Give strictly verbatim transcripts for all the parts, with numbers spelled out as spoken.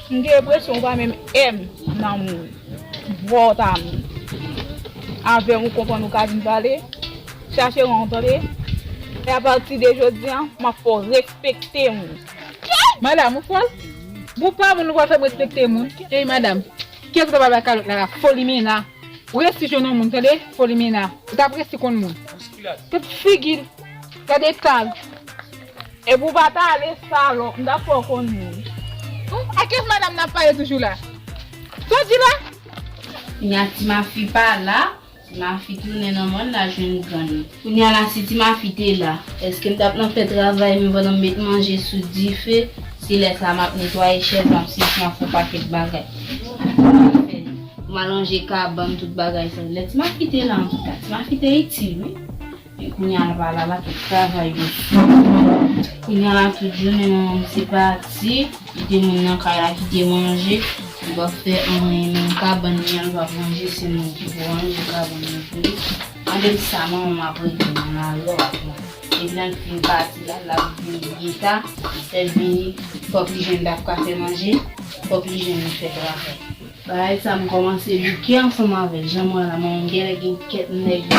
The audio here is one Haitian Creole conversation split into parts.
M gen enpresyon ou pa menm M nan moun. Vòt a m. Avè m ou konprann ou ka vin pale. Chache ran w tande. E apati de jodi a, m ap fè w respekte m. Madanm, ou fòl? Bon, pa moun ou pral fè m respekte moun. Ey, madanm, kiyès ou t ap bay kalòt la la? Folimena. Ou resi jwenn yon moun, tande? Folimena. Ou t ap resi konn moun. Tout figi l. Gade eta l. Epi ou pa t ale salòp, m t ap fè w konn moun. Ou, a kiyès madanm n ap pale toujou la? Sa w di la? Nya ti mafi pa la. Ti mafi tounen nan mòn la jwenn grann li. Kounye a la, si ti mafi te la, èske m t ap nan fè travay mwen pandan m met manje sou dife? Se lè sa a m ap netwaye chèz, m ap sezi, m ap fè yon pakèt bagay. Pou m al ranje kabann, tout bagay sa yo. Lè ti mafi te la, antouka, ti mafi te itil, wi. Men kounye a l pa la, l ap fè travay yo. Kounye a la, tout jounen, manman m se pati. Kite moun nan kay la, kite manje. Li p ap fè anyen, menm kabann li an, li p ap ranje, se mwen ki pou ranje kabann li pou li. Andedan sa, manman m ap regle nan lalò ak mwen. Depi lè l fin pati la, l ap vini byen ta. Lè l vini, fòk li jwenn dap ka fè manje, fòk li jwenn li fè travay. Bagay sa, m kòmanse bouke ansanm avè l. Jan m wè la, manman m genlè gen kèk nèg.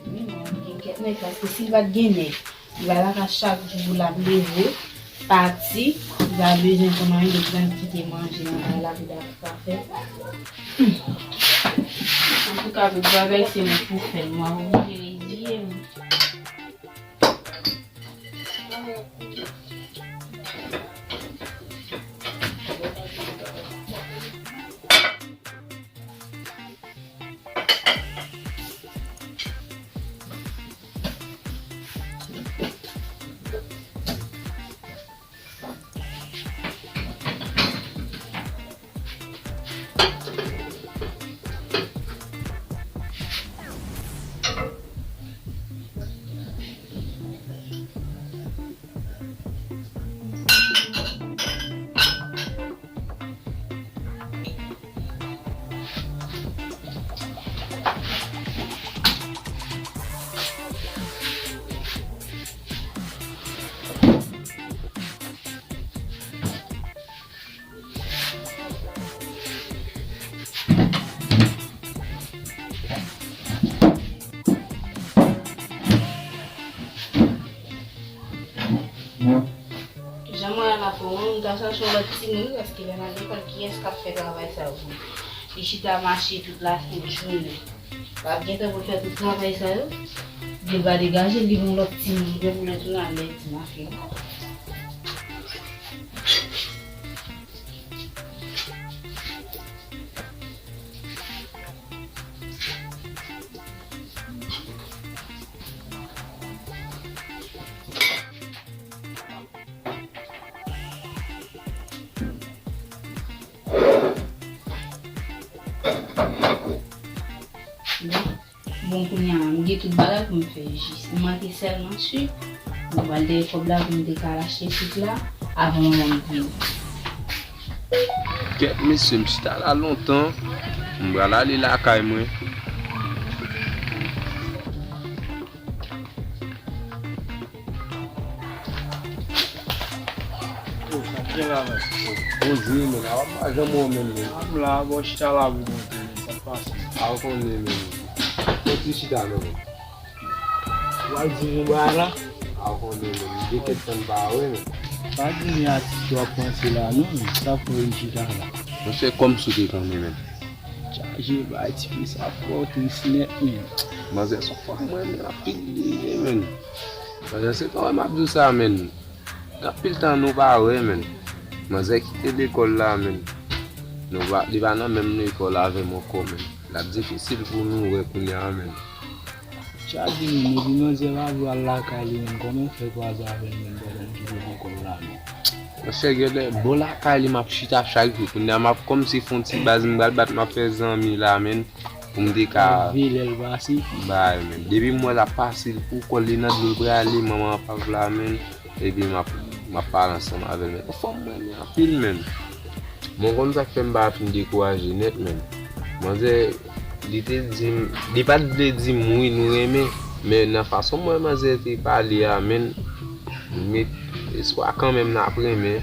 Wi, manman m gen kèk nèg, paske si l pa t gen nèg, li pa ta ka chak jou l ap leve, pati, li pa bezwen pran anyen, li pran kite manje nan kay la pou l ap ka fè. Hmm. Antouka, tout bagay se mwen pou fè l, mwen oblije reziye m. Jan mwen la pou mwen, m ta chache yon lòt timoun, paske lè m al lekòl, kiyès k ap fè travay sa yo pou mwen? Li chita mache tout la, tout jounen. L ap gentan pou l fè tout travay sa yo. Li va degaje, li yon lòt timoun, gen pou l tounen al lè ti mafi ankò. Bon, kounye a, m gen tout bagay pou m fè jis. M manke sèlman sik. M pral dèyè kòb la pou m te ka al achte sik la avan manman m vini. Kèt, mesye, m chita la lontan. M pral ale lakay mwen. Oh, sa k gen la, men? Poze, men, a w ap pa janm wè w menm, men. A m la, bò, chita la pou mwen, men, sa k pase? A w konnen, men. Kontinye chita, non, men. W ap di m yon bagay la? A w konnen, men. M gen kèk tan m pa wè, men. Pa di m atis w ap panse la, non, men. Sa fè w vin chita la. Monchè, kòmsi w te konnen, men. Chaje bay, tifi sa fè w tris nèt, men. Manzè, se yon fanm mwen renmen anpil li ye, men. Manzè, se pa wè m ap di w sa, men. Gen anpil tan nou pa wè, men. Manzè kite lekòl la, men. Nou pa, li pa nan menm lekòl avè m ankò, men. L ap difisil pou nou wè kounye a, men. Chak vini, epi manzè pa vle al lakay li menm, kòman fè kwaze avè l menm pandan m kite lekòl la menm? Monchè, genlè bò lakay li m ap chita chak jou. Kounye a m ap kòmsi fè yon ti baz, m pral bat, m ap fè zanmi la, men, pou m te ka bay, men. Depi m wè l ap pase, l pou kò l, li nan dlo l prale, manman an pa vle la, men. Epi m ap, m ap pale ansanm avè l, men. Yon fanm mwen renmen anpil, men. Bon, konn sa k fè m pa fin dekouraje nèt, men. Manzè, li te di m, li pa t vle di m wi, nou renmen. Men nan fason m wè manzè te pale a, men, m met espwa kanmenm n ap renmen.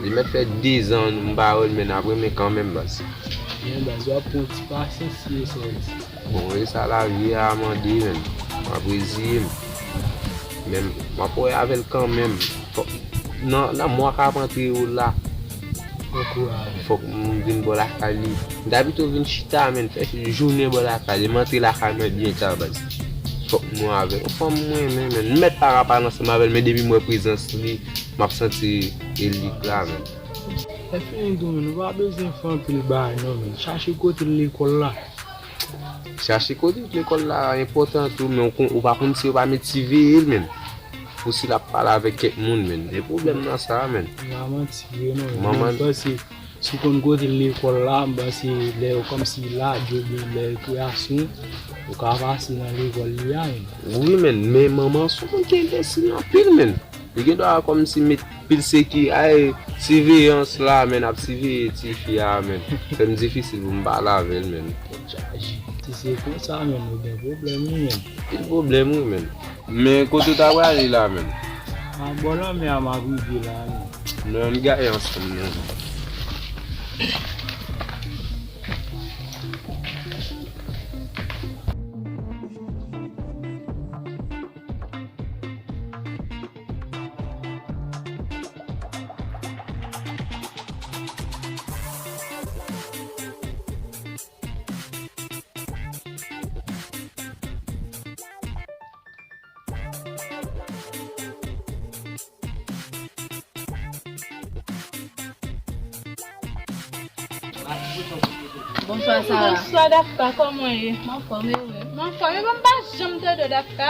Li mèt fè dezan m pa wè l, men n ap renmen kanmenm, baz. Men baz, w ap pran ti pasyans, si e sa w di. Bon, e sa lavi a mande, men. M ap reziye m. Men m ap wè avè l kanmenm. Fòk, nan, nan mwa k ap antre yo la, Fòk ou ale. Fòk m vin bò lakay li. M ta pito vin chita, men, fè jounen bò lakay li. M antre lakay mwen byen ta, baz. Fòk mwen avè l. Yon fanm mwen renmen, men. M mèt pa ka pale ansanm avè l, men depi m wè prezans li, m ap santi elik la, men. E fini tou, men. Ou pa bezwen fè anpil bagay, non, men. Chache kote l lekòl la. Chache kote l lekòl la enpòtan tou, men ou kon-, ou pa konn si yo pa met siveye l, men. Pou si l ap pale avèk kèk moun, men. E pwoblèm nan sa, men. Pa manti vre non, men. Manman m panse, si w konn kote lekòl la, m panse lè yo kòmsi lage oubyen lè rekreyasyon, ou ka pase nan lekòl li a, men. Wi, men, men manman sou moun ki enbesil anpil, men. Li gen dwa kòmsi met pil seki, ay, siveyans la, men, ap siveye tifi a, men. Fè m difisil pou m pale avè l, men. Tèt chaje. Si se konsa, men, nou gen pwoblèm, wi, men. Pil pwoblèm, wi, men. Men kote w ta prale la menm? A bò lanmè a m ap rive la menm. Men ann gaye ansanm non. Bonswa, Sara. Bonswa, Dafka, kòman w ye? M anfòm, e ou menm? M anfòm, e bon, m pa janm tande w, Dafka.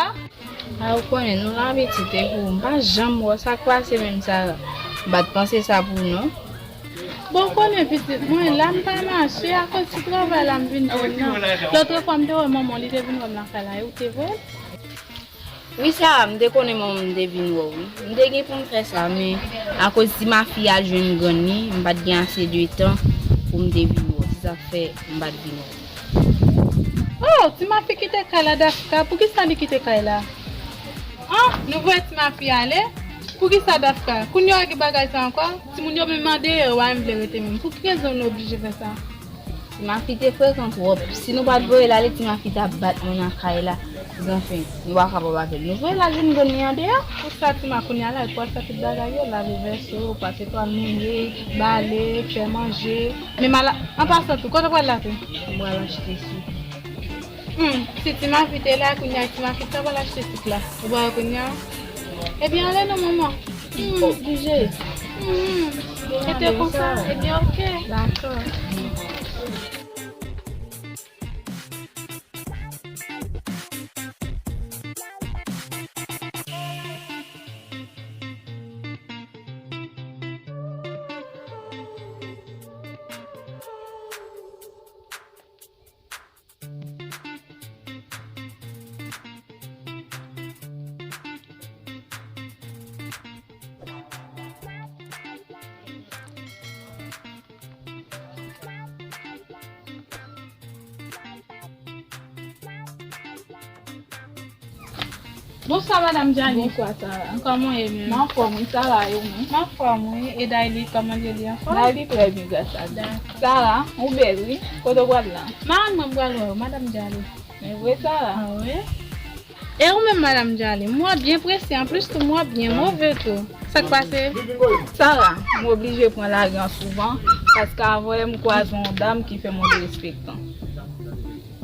A, ou konnen, nou labitid, e pou ou, m pa janm wè w, sa k pase menm, Sara? M pa t panse sa pou ou, non. Bon, w konnen, pitit mwen, la m pa mache, akoz ti travay la m vin jwenn nan. Lòt fwa, m te wè manman w, li te vin wè m lakay la, e ou te voye l? Wi, Sara, m te konnen manman m te vin wè w, wi. M te gen pou m fè sa, men akoz ti mafi al jwenn grann li, m pa t gen ase de tan pou m te vin wè w. Se sa k fè m pa t vin wè w. Oh, ti mafi kite kay la, Dafka. Poukisa li kite kay la? An, nou voye ti mafi ale? Poukisa, Dafka? Kounye a w gen bagay sa ankò? Timoun yo menm andeyò a, m vle rete menm. Pou ki rezon nou oblije fè sa? Ti mafi te frekan twòp. Si nou pa t voye l ale, ti mafi t ap bat moun nan kay la. Zanfen, nou pa kapab avè l. Nou voye l al jwenn grann li andeyò. Pou sa, ti ma, kounye a la, pou al fè tout bagay yo, lave vèso, pase twal, mouye, bale, fè manje. Men mala, an pasan tou, kote w pral la tou? M pral achte sik. Hmm, si ti mafi te la, kounye a ti mafi t ap al achte sik la. Ou pa wè kounye a? Ebyen, ale non, manman. Hmm. Oblije. Hmm. Rete konsa. Ebyen, oke. Dakò. Bonswa, madanm Djani. Bonswa, Sara. Kòman w ye menm? M anfòm, wi, Sara, e ou menm? M anfòm, wi. E Dayli, kòman l ye, li anfòm? Dayli trè byen, gras a Dye. Dakò. Sara, ou bèl, wi. Kote w pral la? Madanm mwen, m pral wè w, madanm Djani. Men vre, Sara? A wi. E ou menm, madanm Djali? M wè w byen prese, anplis tou, m wè w byen move tou. Sa k pase? Sara, m oblije pran lari an souvan, paske avanyè m kwaze yon dam ki fè m yon derespektan.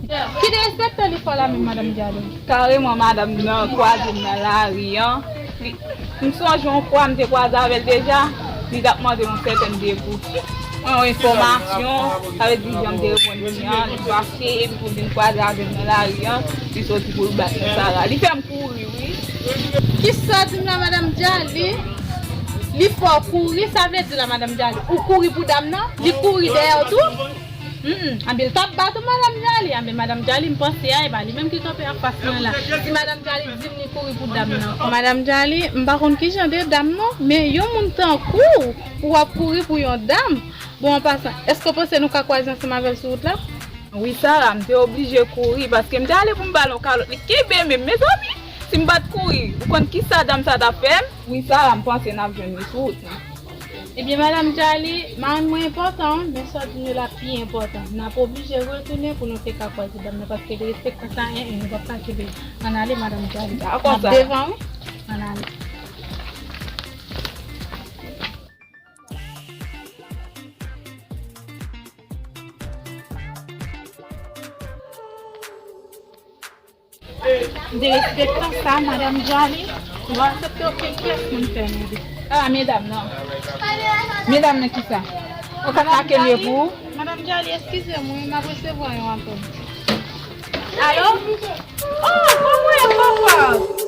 Ki derespektan li fè w la menm, madanm Djali? Kareman, madanm nan kwaze m nan lari an. Li, m sonje yon fwa m te kwaze avè l deja, li t ap mande yon sètèn depou. Yon enfòmasyon, sa vle di jan m te reponn li an, li fache, epi pou l vin kwaze avè m nan lari an, li soti pou l bat mwen Sara. Li fè m kouri, wi. Kisa w di m la, madanm Djali? Li fè w kouri, sa vle di la, madanm Djali? Ou kouri pou dam nan? Li kouri dèyè w tou? Humm, anben l t ap bat ou, madanm Djali. Anben madanm Djali, m panse a, e pa li menm ki kanpe anfas mwen la. Si madanm Djali di m li kouri pou dam nan. Madanm Djali, m pa konn ki jan de dam non, men yon moun tankou w, ou w ap kouri pou yon dam. Bon, an pasan, èske w panse nou ka kwaze ansanm avè l sou wout la? Wi, Sara, m te oblije kouri paske m te ale pou m ba l yon kalòt. Li kenbe men m, mezanmi. Si m pa t kouri, ou konn kisa dam sa t ap fè m? Wi, Sara, m panse n ap jwenn li sou wout lan. Ebyen, Madanm Jali, marenn mwen enpòtan, men sa w di nou la pi enpòtan. N ap oblije retounen pou nou te ka kwaze dam nan, paske li respektan sa, en, en, nou p ap ka kenbe. Ann ale, Madanm Jali. Dakò, Sara. N ap devan, wi. Ann ale. Derespektan sa, Madanm Jali, m pa aksepte okenn pyès moun fè m anvi. Ah, medam, non. Medam nan kisa? Ou ka make m ye pou ou? Madanm Jali, eskize m, wi, m ap resevwa yon apèl. Alo? Oh, kòman w ye, papa?